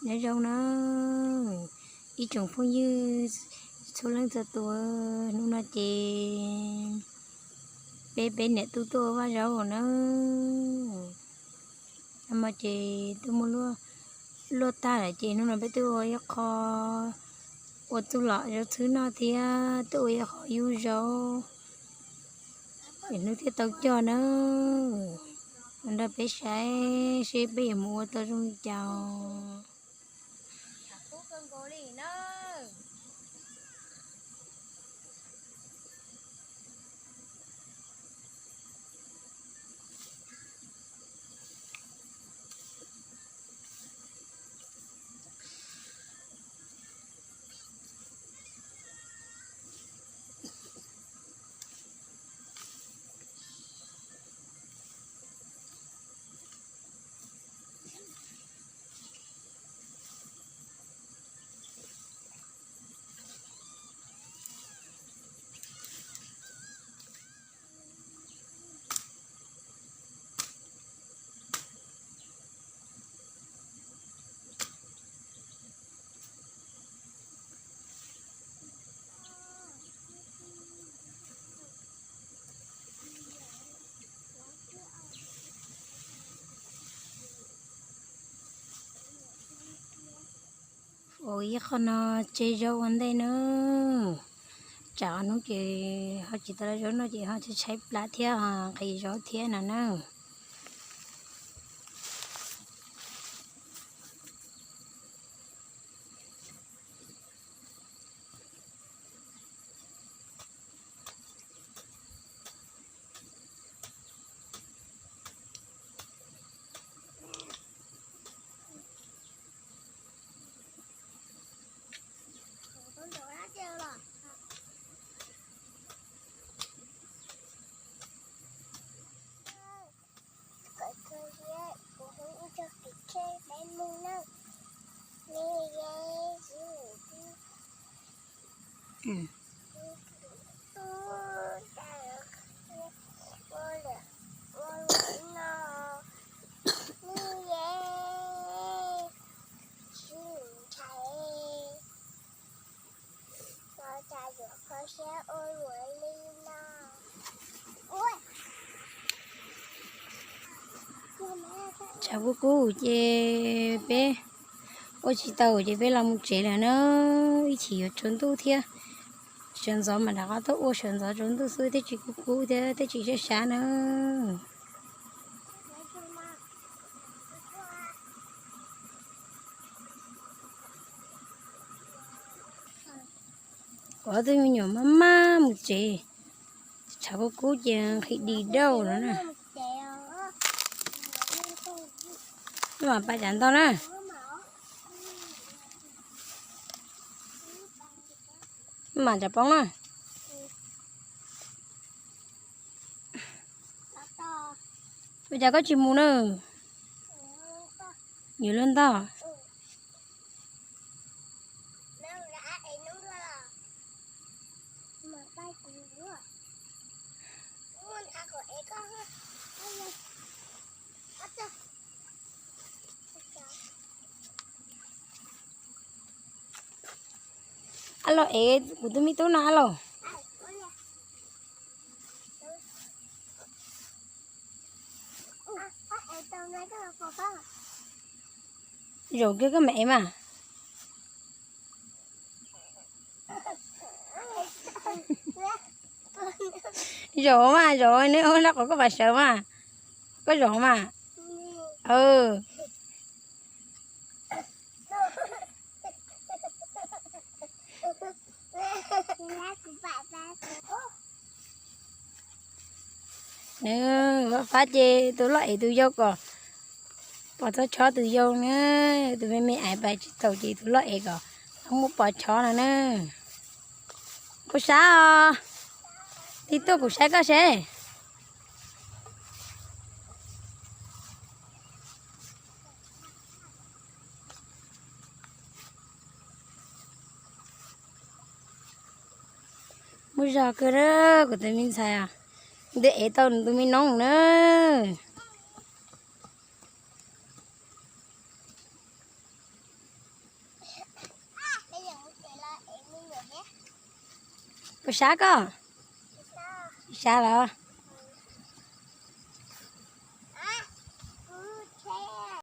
Nyob zoo na ib tsoom phooj ywg txhua leej txhua tus, hnub no ces peb peb niam tub tuaj ua vaj zaub na. Nag hmo ces twb muaj luaj tag lawm ces hnub no peb twb ua ib qho ua txuj lom zaub txhwb noj thiab twb ua ib qho yub zaub, hnub thiaj tau cog na. Los nrog peb saib seb peb yuav mus ua tau zoo li cas. Ua ib qho no tseb zaub ua ntej na. Tsam hnub ces ho tsis tau zaub noj ces ho tshaib plab thiab nqhis zaub thiab no na. Tshav kub kub ces peb ua tsis tau ces peb los mus tsev lawm na. Ib chim yuav tsaus ntuj thiab. Sawv ntxov mas rov qab tuaj ua sawv ntxov tsaus ntuj xwb thiaj tsis kub kub thiab thiaj tsis sab sab na. Kuv ob tug me nyuam maj maj mus tsev, tshav kub kub ces nqhis dis dauj no na. Maj mam pais tsam ntau na. Maj mam tsam poob na. Ua cas koj tsis mus na? Yuav luag ntog. Ab los ev kuv tus me tub no ab los. Zaum kiag koj mam ev mas. Zaum mas zaum, neb ua laj qhov koj pam sawv mas. Koj zaum mas. Nws ua fab ces tus loj ev tus yau kom pom txog chob tus yau na. Tus me me aiv pais tsis taus ces tus loj ev kom muab pov chob no na. Kuv sab os, tig tuaj kuv saib koj seb. Muaj zog kawg kuv tus me ntxhais, twb ev tau nws tus me noob na. Puas sab koj? Sab los?